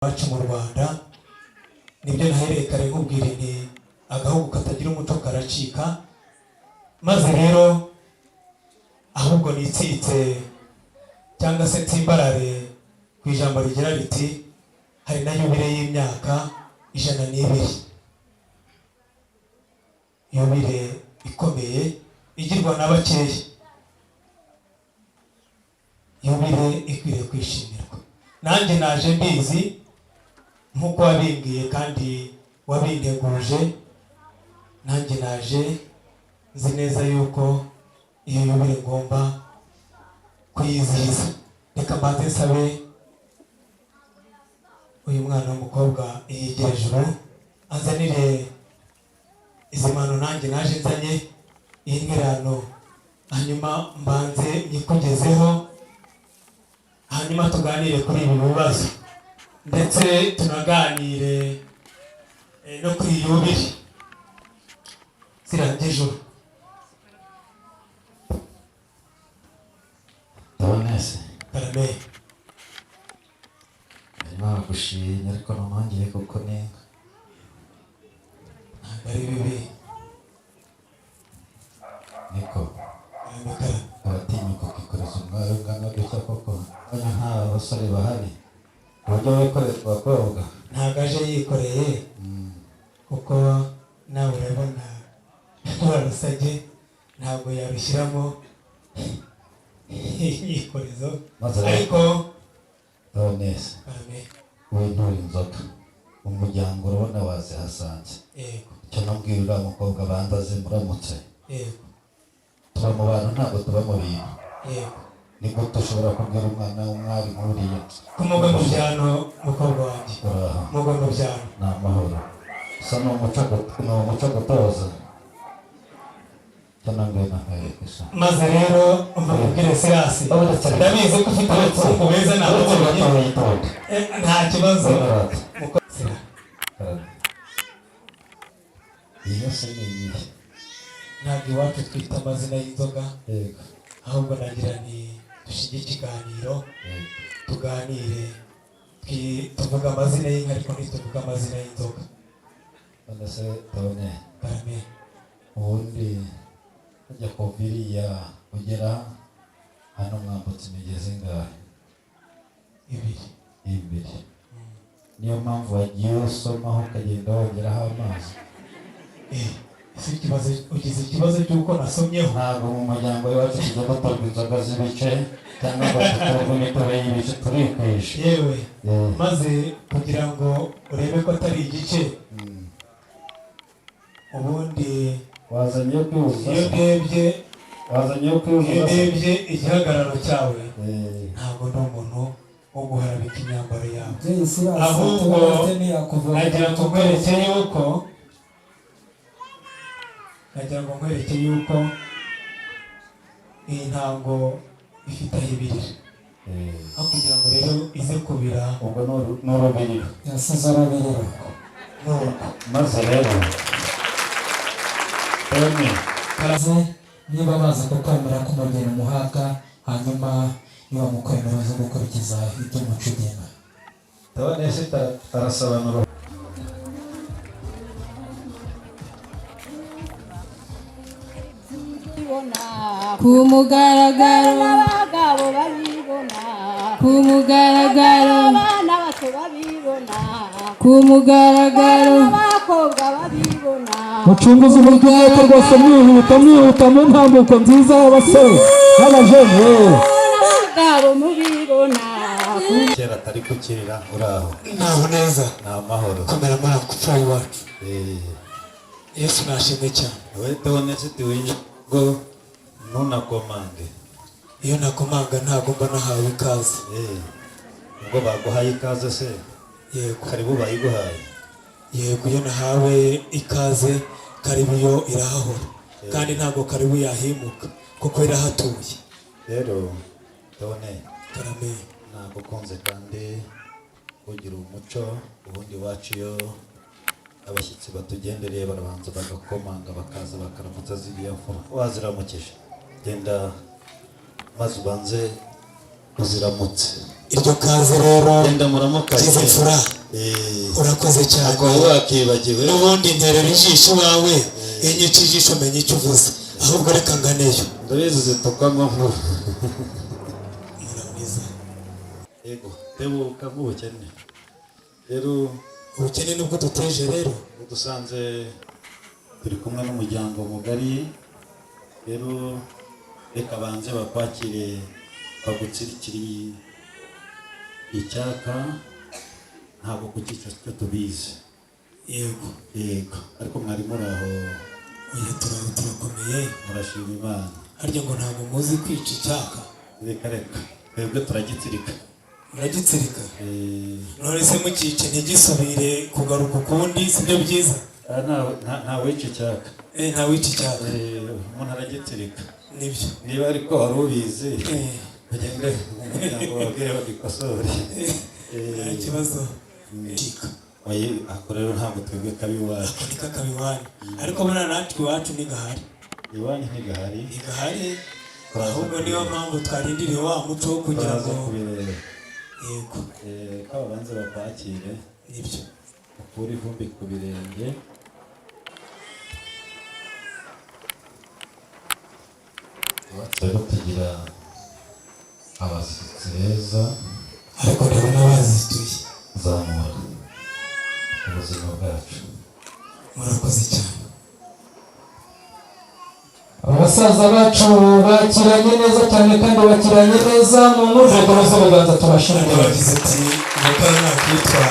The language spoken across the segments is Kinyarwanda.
Iwacu mu Rwanda nibyo nahereye kare nkubwira nti agahugu katagira umuco karacika. Maze rero ahubwo nitsitse cyangwa se nsimbarare ku ijambo rigira riti hari na yubile y'imyaka 102, yubile ikomeye igirwa na bakeya, yubile ikwiriye kwishimirwa. Nanjye naje mbizi nk'uko wabimbwiye kandi wabinteguje. Nanjye naje nzi neza yuko iyo yubile ngomba kuyizihiza. Reka mbanze nsabe uyu mwana w'umukobwa yigire ejuru anzanire izi mpano nanjye naje nzanye, iyi ntwererano, hanyuma mbanze nyikugezeho, hanyuma tuganire kuri ibi bibazo, ndetse tunaganire no kuri iyi yubile zirangije ijoro. Ndabona se. Karame. Barimo bagushimye, ariko noneho ngiye kukunenga. Ntabwo ari bibi. Niko. Karame, karame. Uratinyuka ukikoreza umwari ungana gutya koko? Hano nta basore bahari uburyo wikorera abakobwa? Ntabwo aje yikoreye, kuko nawe urabona rwa rusage ntabwo yarushyiramo imyikorezo. Maze rero ariko ndabona se. Karame. Wintura inzoga mu muryango, urabona wazihasanze. Yego. Icyo nabwira uriya mukobwa, abanza aze muramutse. Yego. Tuba mu bantu, ntabwo tuba mu bintu. Yego. Ni gute ushobora kubwira umwana w'umwari nk'uriya? Kumugwa mu byano, mukobwa wanjye. Uraha. Mugwa mu byano. Ni amahoro. Gusa ni umuco ni umuco gutoza. Icyo nabwira nakwereka isa. Maze rero umva nkubwire, Sirasi, ndabizi ko ufite abahungu beza nababonye. Yitonde. Nta kibazo. Rata. Sira. Iyi yose ni iyihe? Ntabwo iwacu twita amazina y'inzoga. Yego. Ahubwo nagira nti dushinge ikiganiro, tuganire, tuvuga amazina y'inka ariko ntituvuge amazina y'inzoga. None se Tone? Karame. Ubundi ujya kuva iriya ugera hano mwambutse imigezi ingahe? Ibiri. Ibiri. Niyo mpamvu wagiye usomaho ukagenda wongeraho amazi? Ese ikibazo, ugize ikibazo cy'uko nasomyeho? Ntabwo mu muryango iwacu tujya dutorwa inzoga z'ibice cyangwa ngo dutorwe imitobe y'ibice, turikwisha. Yewe, maze kugira ngo urebe ko atari igice, ubundi Wazanye yo kwihuza iyo se? ndebye Wazanye yo iyo kwihuza se? ndebye igihagararo cyawe, ntabwo ndi umuntu wo guharabika imyambaro yawe. Mubyeyi Sirasi, Ahubwo Theoneste ntiyakuvomera. Nagira ngo nkwereke yuko iyi ntango ifite aho ibirira, aho kugira ngo rero ize kubira. Ubwo ni urubiriro. Yasize arabirira. Nuko Maze rero Tony, Maze niba baza kukwemera ko umugeni umuhabwa, hanyuma niba mukwemera uze gukurikiza iby'umuco ugena. Ndabona ese arasobanura. Ku mugaragaro. N'abagabo babibona. Ku mugaragaro. Abana bato babibona. Ku mugaragaro. N'abakobwa babibona. Mucunguze uburyo umwete rwose, mwihuta, mwihuta mu ntambuko nziza y'abasore n'abajene. N'abagabo mubibona. Kera atari kukirira. Uraho? Naho neza. Ni amahoro. Komera mara iwacu. Yesu nashimwe cyane. Wowe Theoneste, winjira ngo ntunakomange. Iyo nakomanga ntabwo mba nahawe ikaze. Ubwo baguhaye ikaze se? Yego. Karibu bayiguhaye? Yego, iyo nahawe ikaze karibu yo irahahora, kandi ntabwo karibu yahimuka kuko irahatuye. Rero Tone, Karame. nagukunze kandi ugira umuco. Ubundi iwacu iyo abashyitsi batugendereye barabanza bagakomanga, bakaza bakaramutsa ziriya mfura. Waziramukije, genda maze ubanze Uziramutse. Iryo kaze rero. Genda muramukanye. Byiza mfura. Urakoze cyane. Ntabwo wari wakibagiwe. N'ubundi nterera ijisho iwawe, iyo nyica ijisho menya icyo uvuze, ahubwo reka nganeyo. Ndabizi zitukwamo nkuru. Mura mwiza. Yego, tebuka nk'ubukene rero. Ubukene nibwo duteje rero. Udusanze turi kumwe n'umuryango mugari rero, reka banze bakwakire, bagutsirikire icyaka. Ntabwo kucyica twe tubizi. Yego. Yego, ariko mwari muri aho? Oya, turaho, turakomeye. Murashima Imana. Harya ngo ntabwo muzi kwica icyaka? Reka reka, twebwe turagitsirika. Muragitsirika? Eh. None se mukice ntigisubire kugaruka ukundi, sibyo byiza? Ah, nta wica icyaka. Eh, nta wica icyaka. Eh, umuntu aragitsirika. Nibyo. Niba ariko wari ubizi, Eh. ugende mu muryango babwire babikosore. Nta kibazo. Cika. Oye, ako rero ntabwo twebwe kabi iwacu. Ako ni kakabiwanyu, ariko buriya natwe iwacu ntigahari. Iwanyu ntigahari? Ntigahari. Turaza Ahubwo niyo kubireba. mpamvu twarindiriye wa muco wo kugira Turaza ngo kubireba. Yego. Eh, ko ababanza bakwakire. Nibyo. Ukure ivumbi ku birenge. Iwacu rero tugira abashyitsi beza. Ariko ndabona bazituye. Zamura ubuzima bwacu. Murakoze cyane. Abasaza bacu bakiranye neza cyane, kandi bakiranye neza mu nkururego z'ubuganza, tubashimira. Bagize ati umukara nakitwa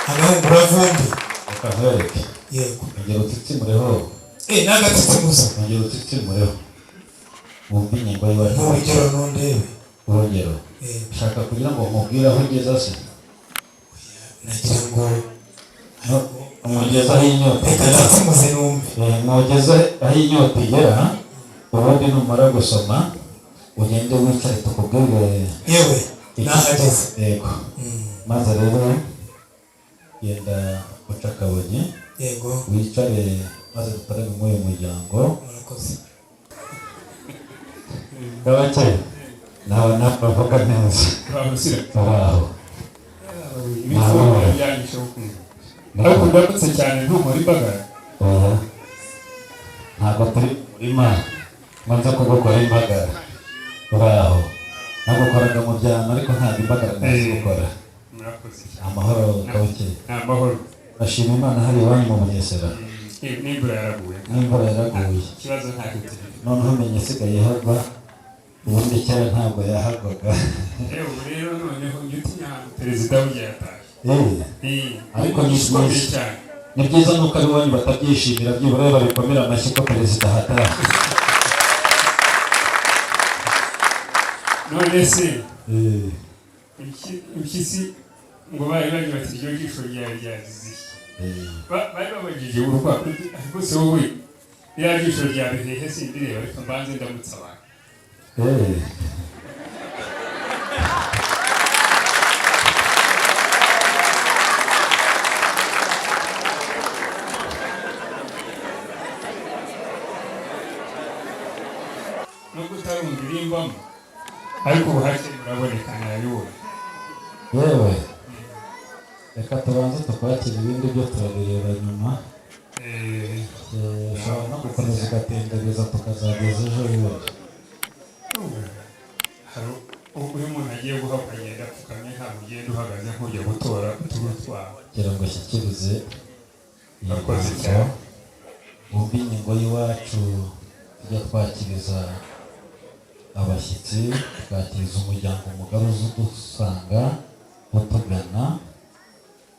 agahunguravumbi. Reka nkwereke. Yego. Ongera utsitsimureho. Eh, n'agatsitsimuzo. Ongera utsitsimureho, wumve ingingo y'iwacu. N'urugero nundebe. Urugero? Eh. Ushaka kugira ngo nkubwire aho ugeza se? Nagira ngo Umugeze aho inyota Reka igera. ntsitsimuze numve. Eh, nugeze aho inyota igera, ubundi numara gusoma ugende wicare tukubwire. Yewe, nahageze. Yego. Maze rero genda uca akabogi. Yego. Wicare maze dutarame muri uyu muryango. Murakoze. Gabake nawe nabavuga neza. Uraho? Ibifungo byanyishe ukuntu, ariko ndamutse cyane ntumura imbaga. Oya, ntabwo turi mu murima nza kugukora imbagara. Uraho? Nagukoraga mu byano, ariko ntabwo imbagara ntazi gukora. Murakoze cyane. Amahoro Gabake? Ni amahoro. Bashima Imana hari iwanyu mu Bugesera. N'imvura yaraguye. N'imvura yaraguye. Ikibazo ntacyo tugira. Noneho umenya isigaye ihagwa, ubundi kera ntabwo yahagwaga. Yewe, ubu rero noneho njye utinya ahantu perezida burya yatashye. Eh, Eh, ariko ni igikomeye byiza cyane. Ni byiza nuko ari iwanyu batabyishimira, byibura babikomera amashyi ko perezida ahataha. None se Eh, impyisi ngo bari bagira bati iryo jisho ryawe ryazize iki? eh. Bari babajije urupapuro, ariko se wowe ririya jisho ryawe hehe? Sindireba, ariko mbanze ndamutse abantu. Eh. Nubwo utarumva ibimbamo, ariko ubuhake buraboneka, nabibonye. Yewe, reka tubanze tukwakira, ibindi byo turabireba nyuma. Eh, Eh, ushobora no gukomeza ugatembereza tukazageza ejo bundi. Hari uyu umuntu agiye guha ukagenda apfukamye, ntabwo ugenda uhagaze nk'ujya gutora utugu twawe. Kugira ngo ashyikirize iyi Urakoze ngingo. cyane. Wumve ingingo y'iwacu, tujya twakiriza abashyitsi, twakiriza umuryango mugari uza udusanga utugana.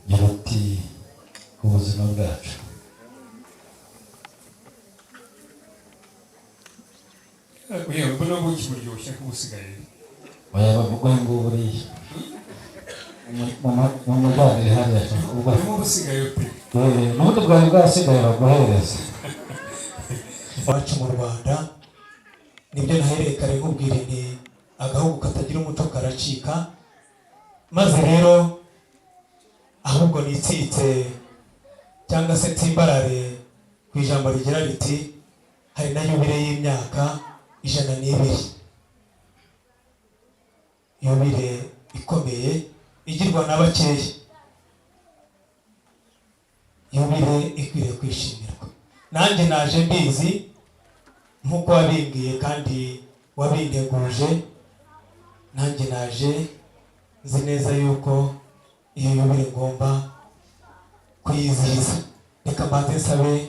Gira uti ku buzima bwacu. Yewe, mbona buki buryoshye nk'ubusigaye. Oya, bavuga ngo buriya mu muryanire hariya ubwo Harimo ubusigaye pe. Eh, n'ubundi bwari bwasigaye baguhereza. Iwacu mu Rwanda nibyo nahereye kare nkubwira nti agahugu katagira umuco karacika. Maze rero ahubwo nitsitse cyangwa se nsimbarare ku ijambo rigira riti hari na yubile y'imyaka 102. Yubile ikomeye igirwa na bakeya, yubile ikwiriye kwishimirwa. Nanjye naje mbizi nk'uko wabimbwiye kandi wabinteguje. Nanjye naje nzi neza yuko iyo yubile ngomba kuyizihiza. Reka mbanze nsabe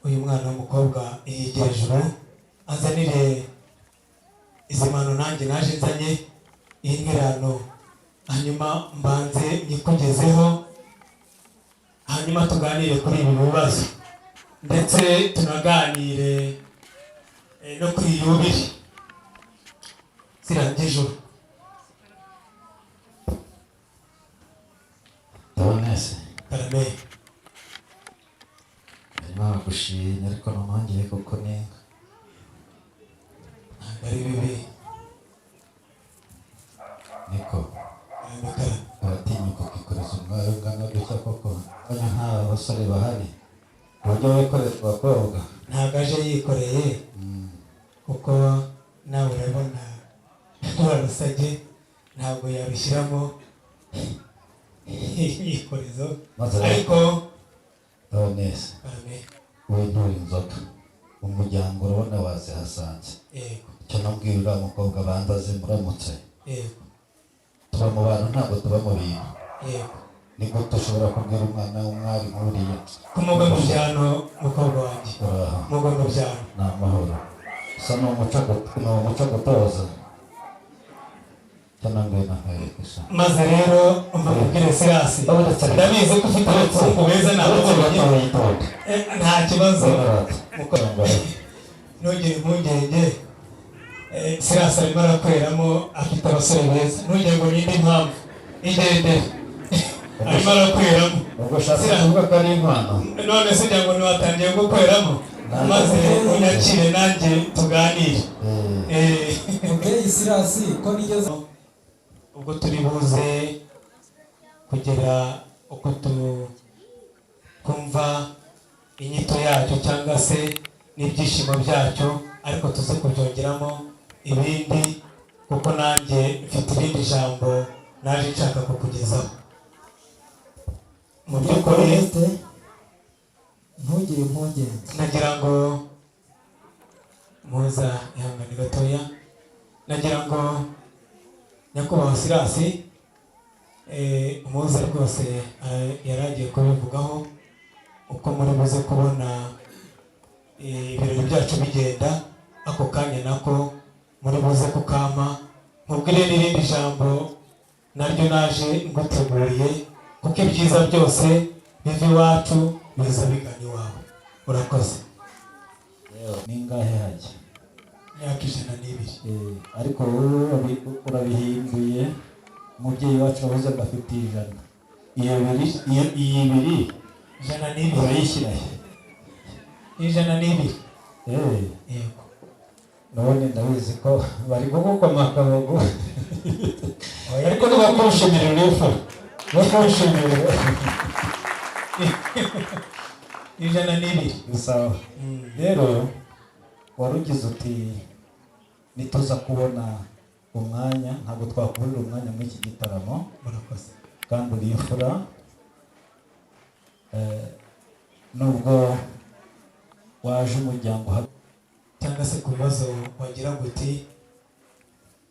uyu mwana w'umukobwa yigire ejuru, anzanire izi mpano nanjye naje nzanye, iyi ntererano, hanyuma mbanze nyikugezeho, hanyuma tuganire kuri ibi bibazo, ndetse tunaganire no kuri iyi yubile zirangije ijuru. Ndabona se. Karame. Barimo bagushimye, ariko noneho ngiye kukunenga. Ntabwo ari bibi. Niko. Karame, karame. Uratinyuka ukikoreza umwari ungana gutya koko? Mbona nta basore bahari, uburyo wikoreza abakobwa. Ntabwo aje yikoreye, kuko nawe urabona rwa rusage ntabwo yarushyiramo imyikorezo. Maze rero- Ariko Ndabona se. Karame. Wowe ntura inzoga, umuryango urabona wazihasanze. Yego. Icyo nabwira uriya mukobwa, abanza azimuramutse. Tuba mu bantu, ntabwo tuba mu bintu. Ni gute ushobora kubwira umwana w'umwari nk'uriya? Kumugwa mu byano, mukobwa wanjye. Uraho. Mugwa mu byano. Ni amahoro. Gusa ni umuco ni umuco gutoza. Icyo nabwiye nakwereka gusa. Maze rero umva kubwire Sirasi, ndabizi ko ufite abahungu beza nababonye. Nta kibazo, ntugire impungenge. Sirasi arimo arakweramo, afite abasore beza. Ntugire ngo ni indi mpamvu, igendere, arimo arakweramo. Ubwo ushatse kuvuga ko ari impano? None se ugira ngo ntiwatangiye gukweramo? Maze unyakire nanjye tuganire. Mubyeyi Sirasi, ko nigeze Ubwo turi buze kugera uko twumva inyito yacyo cyangwa se n'ibyishimo byacyo, ariko tuze kubyongeramo ibindi, kuko nanjye mfite irindi jambo naje nshaka kukugezaho mu by'ukuri. Ntugire impungenge. Nagira ngo muza ihangane gatoya. Nagira ngo nyakubahwa Sirasi, umuza rwose yari agiye kubivugaho uko muri buze kubona ibirori byacu bigenda. Ako kanya nako muri buze kukama, nkubwire n'irindi jambo naryo naje nguteguriye, kuko ibyiza byose biva iwacu biza bigana iwawe. Urakoze. Ningahe hajya? Imyaka 102. Ariko wowe urabihinduye. Umubyeyi wacu wavuze ngo afite 100, iyo biri, iyi ibiri. 102. Urayishyira he? 102. Yego. None ndabizi ko bari kugukoma akabogo, ariko nibakwishimira urifu, bakwishimira. 102. Sawa rero, wari ugize uti nituza kubona umwanya, ntabwo twakuburira umwanya muri iki gitaramo. Murakoze. Kandi uri imfura. Nubwo waje umuryango Cyangwa se ku bibazo wagira ngo uti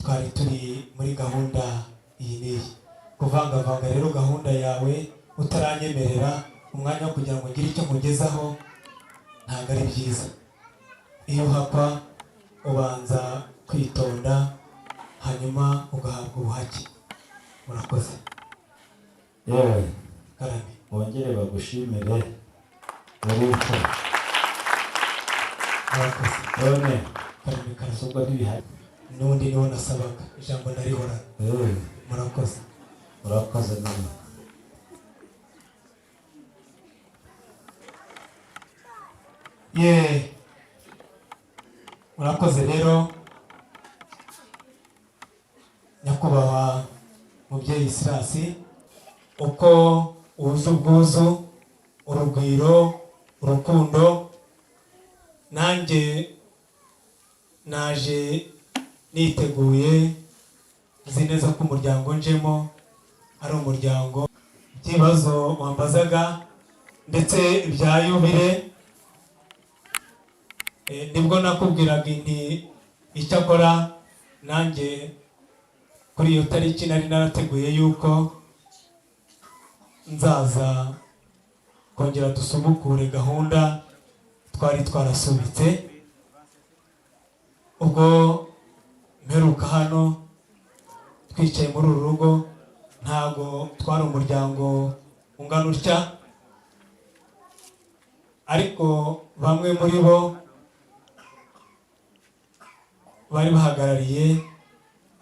twari turi muri gahunda iyi n'iyi. Kuvangavanga rero gahunda yawe utaranyemerera umwanya wo kugira ngo ngire icyo nkugezaho ntabwo ari byiza. Iyo uhakwa ubanza kwitonda, hanyuma ugahabwa ubuhake. Murakoze. Yewe. Karame. Bongere bagushimire, uri imfura. Murakoze. None Karame, karame. ubwo ntibihari. N'ubundi niwo nasabaga, ijambo ndarihorana. Murakoze. Urakoze nawe. Ye, murakoze rero nyakubahwa mubyeyi Sirasi, uko wuza ubwuzu, urugwiro, urukundo, nanjye naje Niteguye, nzi neza ko umuryango njemo ari umuryango. Ikibazo wambazaga ndetse bya yubile, nibwo nakubwiraga nti icyakora nanjye kuri iyo tariki nari narateguye yuko nzaza kongera dusubukure gahunda twari twarasubitse. Ubwo mperuka hano twicaye muri uru rugo, ntago twari umuryango ungana utya, ariko bamwe muri bo bari bahagarariye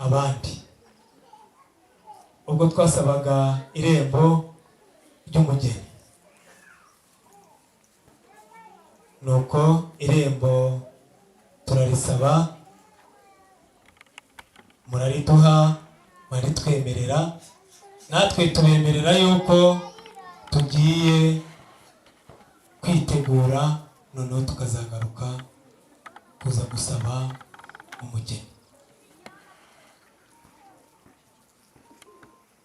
abandi ubwo twasabaga irembo ry'umugeni. Nuko irembo turarisaba, murariduha, baritwemerera, natwe tubemerera yuko tugiye kwitegura, noneho tukazagaruka kuza gusaba umugeni.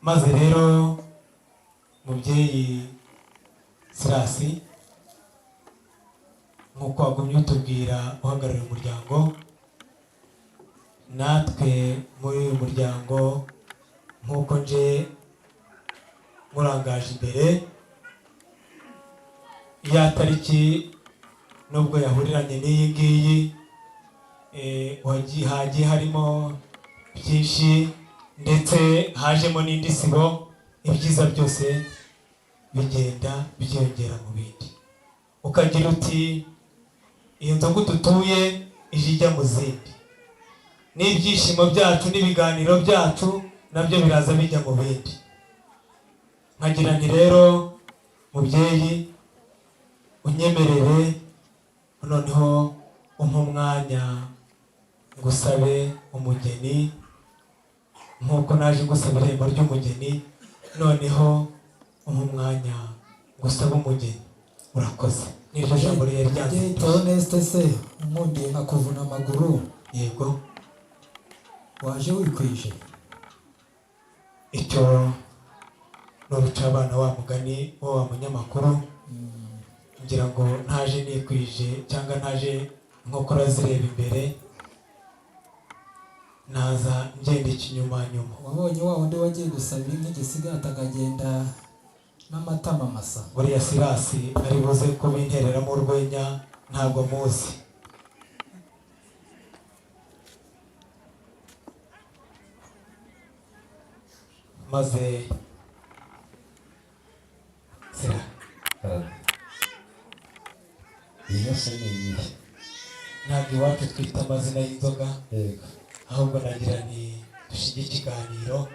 Maze rero mubyeyi Sirasi, nk'uko wagumye utubwira uhagarariye umuryango, natwe muri uyu muryango nk'uko nje murangaje imbere, ya tariki nubwo yahuriranye n'iyi ngiyi, hagiye harimo byinshi ndetse hajemo n'indi sibo, ibyiza byose bigenda byiyongera mu bindi. Ukagira uti iyo nzoga dutuye ije ijya mu zindi, n'ibyishimo byacu n'ibiganiro byacu nabyo biraza bijya mu bindi. Nkagira nti rero mubyeyi, unyemerere noneho umpe umwanya ngusabe umugeni, nk'uko naje ngusaba irembo ry'umugeni, noneho umpe umwanya ngusabe umugeni. Urakoze. Niryo jambo ryari ryanze. Theoneste se unkundiye nkakuvuna amaguru? Yego. Waje wikwije? Icyo ni urucabana wa mugani wo wa munyamakuru. Ngira ngo ntaje nikwije cyangwa ntaje inkokora zireba imbere, naza ngenda ikinyuma nyuma. Wabonye wa wundi wagiye gusaba inka igisigati akagenda n'amatama masa? Buriya Sirasi ari buze kubintereramo urwenya, ntabwo muzi. Maze Sira, Iyi yose ni iyihe? Ntabwo iwacu twita amazina y'inzoga, Yego. ahubwo nagira ni dushinge ikiganiro,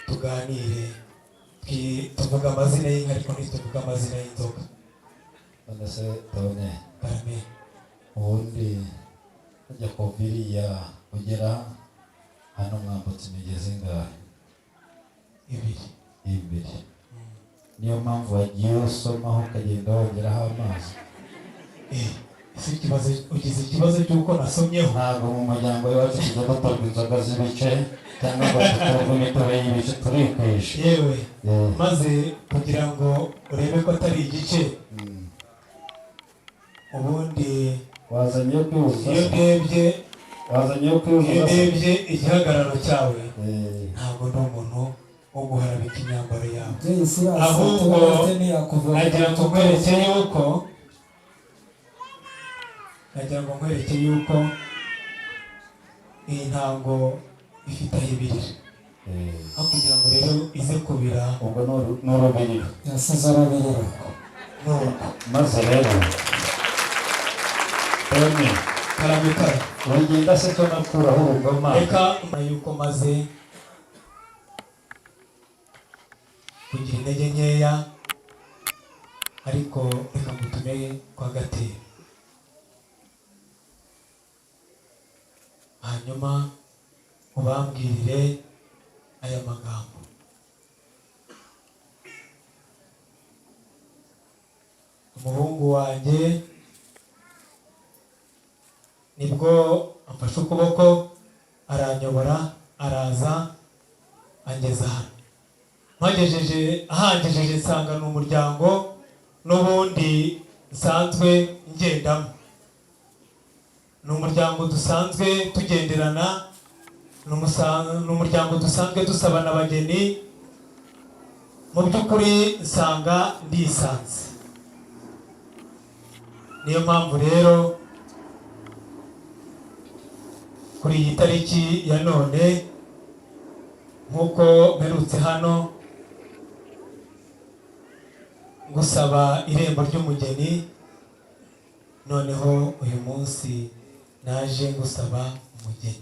tuganire, tuvuga amazina y'inka ariko ntituvuge amazina y'inzoga. None se Tone, Karame. ubundi ujya kuva iriya ugera hano mwambutse imigezi ingahe? Ibiri. Ibiri. Niyo mpamvu wagiye usomaho ukagenda wongeraho amazi. Ese ikibazo, ugize ikibazo cy'uko nasomyeho? Ntabwo mu muryango iwacu tujya dutorwa inzoga z'ibice cyangwa ngo dutorwe imitobe y'ibice, turikwisha. Yewe, maze kugira ngo urebe ko atari igice, ubundi wazanye yo kwihuza iyo ndebye, wazanye yo kwihuza iyo ndebye igihagararo cyawe, ntabwo ndi umuntu wo guharabika imyambaro yawe, Mubyeyi Sirasi, ahubwo Theoneste ntiyakuvura. nagira ngo nkwereke yuko, nagira ngo nkwereke yuko iyi ntango ifite aho ibirira, aho kugira ngo rero ize kubira. Ubwo ni urubiriro. Yasize arabirira. Nuko maze rero Tony, karame kare, uragenda se ko nakuraho urugoma? Reka yuko maze kugira intege nkeya, ariko reka ngutume kwa Gatera, hanyuma ubambwirire aya magambo. Umuhungu wanjye nibwo amfashe ukuboko. Ahangejeje, ahangejeje nsanga ni umuryango n'ubundi nsanzwe ngendamo, ni umuryango dusanzwe tugenderana, ni umuryango dusanzwe dusabana abageni. Mu by'ukuri nsanga ndisanze. Niyo mpamvu rero kuri iyi tariki ya none, nk'uko mperutse hano gusaba irembo ry'umugeni, noneho uyu munsi naje gusaba umugeni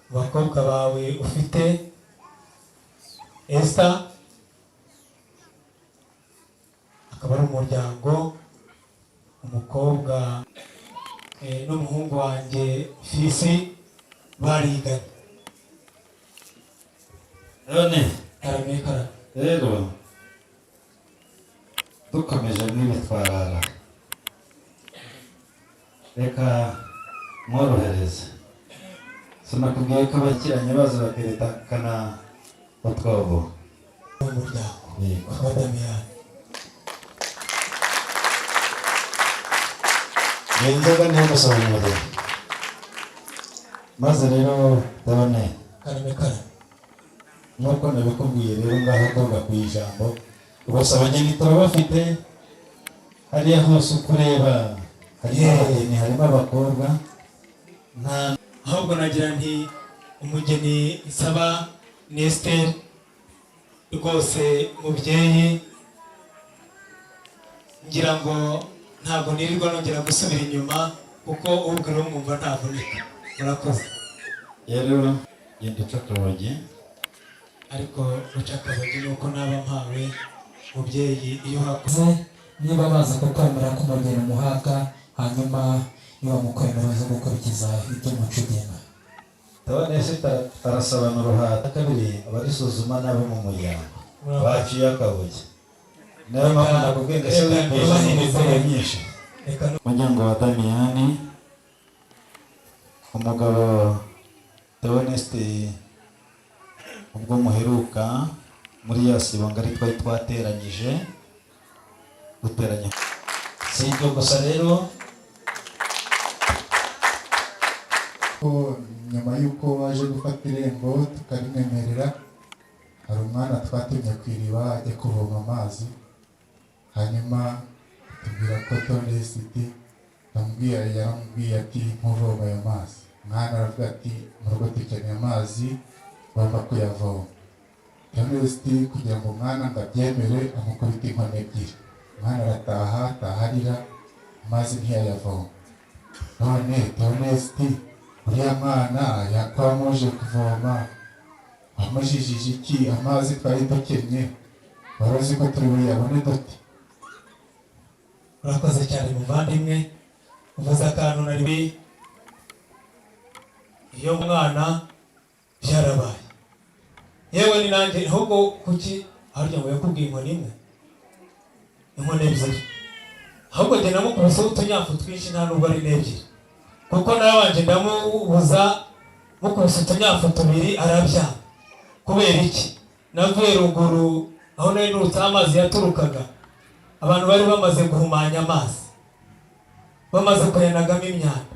mu bakobwa bawe ufite. Esther akaba ari umuryango, umukobwa n'umuhungu wanjye Fisi bariganye. None Karame, karame. Rero dukomeje n'ibitwarara, reka mworohereze. Sinakubwiye ko abakiranye baza bakerekana utwobo? Umuryango Yego. wa Damiyani. Ni inzoga niyo gusaba umugeni. Maze rero ndabone. Karame, karame. Nk'uko nabikubwiye rero, ngaho tuvuga ku ijambo gusa, abageni turabafite hariya hose uko ureba harimo abageni, harimo abakobwa, nta Ahubwo nagira nti umugeni nsaba ni Esther. Rwose mubyeyi, ngira ngo ntabwo nirirwa nongera gusubira inyuma, kuko ubwira umwumva ntavunika. Murakoze. Rero genda uca akabogi. Ariko guca akabogi ni uko naba mpawe, mubyeyi, iyo hakoze Niba baza kukwemera ko umugeni umuhabwa, hanyuma niba mukwemera uze gukurikiza iby'umuco ugena. Ndabona Esita arasabana uruhata kabiri, abarisuzuma n'abo mu muryango baciye akabogi. Niyo mpamvu nakubwiye ngo ese witesha imivugo myinshi. Reka. Umuryango wa Damiyani, umugabo Theoneste, ubwo muheruka muri ya sibo ngari twari twateranyije duteranye. Si ibyo gusa rero. Ko nyuma y'uko baje gufata irembo tukarimwemerera, hari umwana twatumye ku iriba ajya kuvoma amazi, hanyuma tubwira ko Tonesiti yamubwiye, yaramubwiye ati: "Nkuvoma ayo mazi." Umwana aravuga ati: "Mu rugo dukeneye amazi, ngomba kuyavoma." Tonesiti kugira ngo umwana ngo abyemere, amukubita inkoni ebyiri. Umwana arataha, ataha arira, amazi ntiyayavoma. None Tonesiti, uriya mwana yakwamuje kuvoma, wamujijije iki? Amazi twari dukennye, wari uzi ko turi buyabone dute? Urakoze cyane muvandimwe, uvuze akantu nari iyo mwana byarabaye. Yewe ni nanjye ahubwo. Kuki harya ngo yakubwiye inkoni imwe? Inkoni ebyiri ahubwo. Njye namukubiseho utunyafu twinshi, nta nubwo ari n'ebyiri, kuko narabanje ndamubuza, mukubise utunyafu tubiri arabyanga. Kubera iki? Navuye ruguru aho nari nturutse, aho amazi yaturukaga, abantu bari bamaze guhumanya amazi, bamaze kuyanagamo imyanda,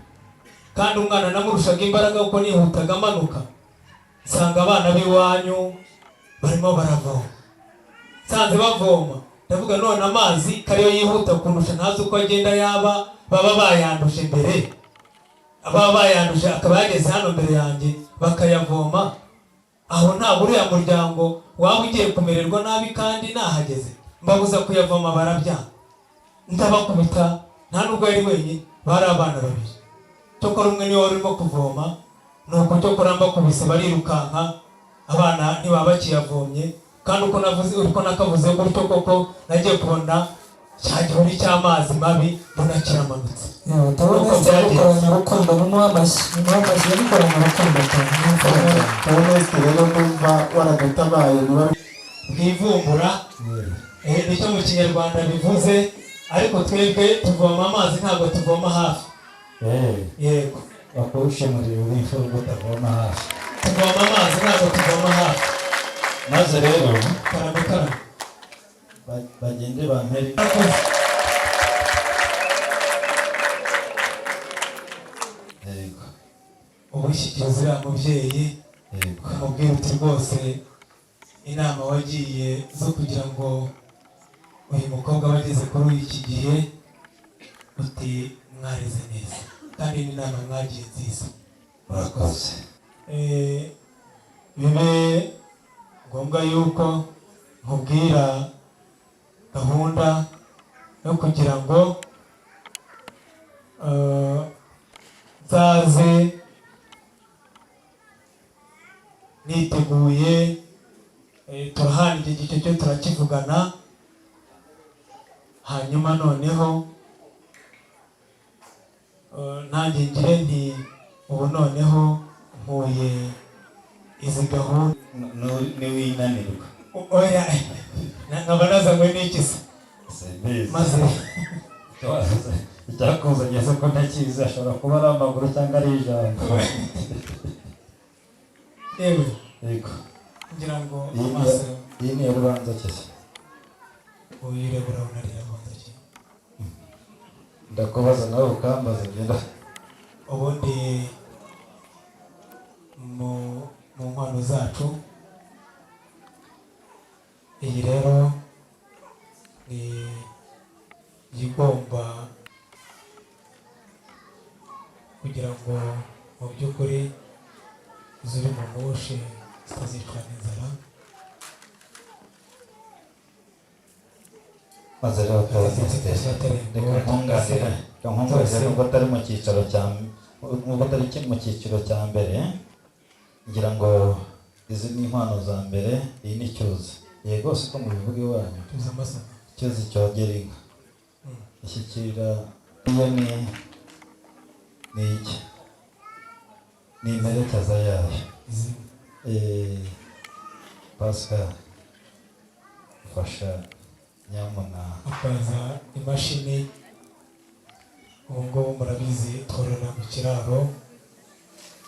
kandi umwana namurushaga imbaraga kuko nihutaga amanuka, nsanga abana b'iwanyu barimo baravoma. Nsanze bavoma, ndavuga: "None amazi kariyo yihuta kundusha, ntazi uko agenda, yaba baba bayanduje mbere, baba bayanduje akaba yageze hano mbere yanjye bakayavoma, aho ntabwo uriya muryango waba ugiye kumererwa nabi kandi nahageze?" Mbabuza kuyavoma, barabyanga, ndabakubita. Nta nubwo yari wenyine, bari abana babiri, cyokora umwe niwe wari urimo kuvoma. Nuko cyokora mbakubise barirukanka, abana ntibaba bakiyavomye. Kandi uko navuze, uko nakavuze gutyo koko, nagiye kubona cya gihuri cy'amazi mabi, mbona kiramanutse. Ndabona Nuko Esther byagenze. yabikoranye urukundo, mumuhe amashyi, mumuhe amashyi, yabikoranye urukundo cyane. Theoneste rero, ndumva waradutabaye niba Bwivumbura, nicyo mu Kinyarwanda bivuze, ariko twebwe tuvoma amazi, ntabwo tuvoma hafi. Yego. Bakuwushemurira w'imfura utavoma hafi. Tuvoma amazi, ntabwo tuvoma hafi. Maze rero Karame, karame. Bagende bampere. Yego. Ubushyikiriza uriya mubyeyi, Yego. umubwira uti rwose inama wagiye zo kugira ngo uyu mukobwa aba ageze kuri iki gihe, uti mwareze neza kandi n'inama mwagiye nziza. Murakoze. Bibe ngombwa yuko nkubwira gahunda yo kugira ngo nzaze niteguye. Turahana igihe gice cyo turakivugana, hanyuma noneho nanjye ngire nti ubu noneho nkuye izi gahunda. Niwinanirwa. Oya, nkaba nazanywe n'iki se? Simbizi. Maze Icyakuzanye se ko ntakizi, ashobora kuba ari amaguru cyangwa ari ijambo. Yewe. Yego. Ngira ngo Iyi ni amaso iyi ni iya rubanza kese. Uyireba urabona ari iya rubanza ki? Ndakubaza nawe ukambaza, ngenda. Ubundi mu nkwano zacu, iyi rero ni igomba kugira ngo mu by'ukuri ziri mu moshi zitazicwa n'inzara. Maze rero pasiteri, reka nkunganire, reka nkunganire nubwo atari mu cyicaro cya, nubwo atari mu cyiciro cya mbere. Ngira ngo izi ni inkwano za mbere. Iyi ni cyuzi, yego, siko mubivuga iwanyu? Cyuzi amasaka. Cyuzi cyogera inka ishyikira. Iyo ni iki? Ni imperekeza yayo. Pascal, fasha nyamuna. Hakaza imashini. Ubu ngubu murabizi twororera mu kiraro.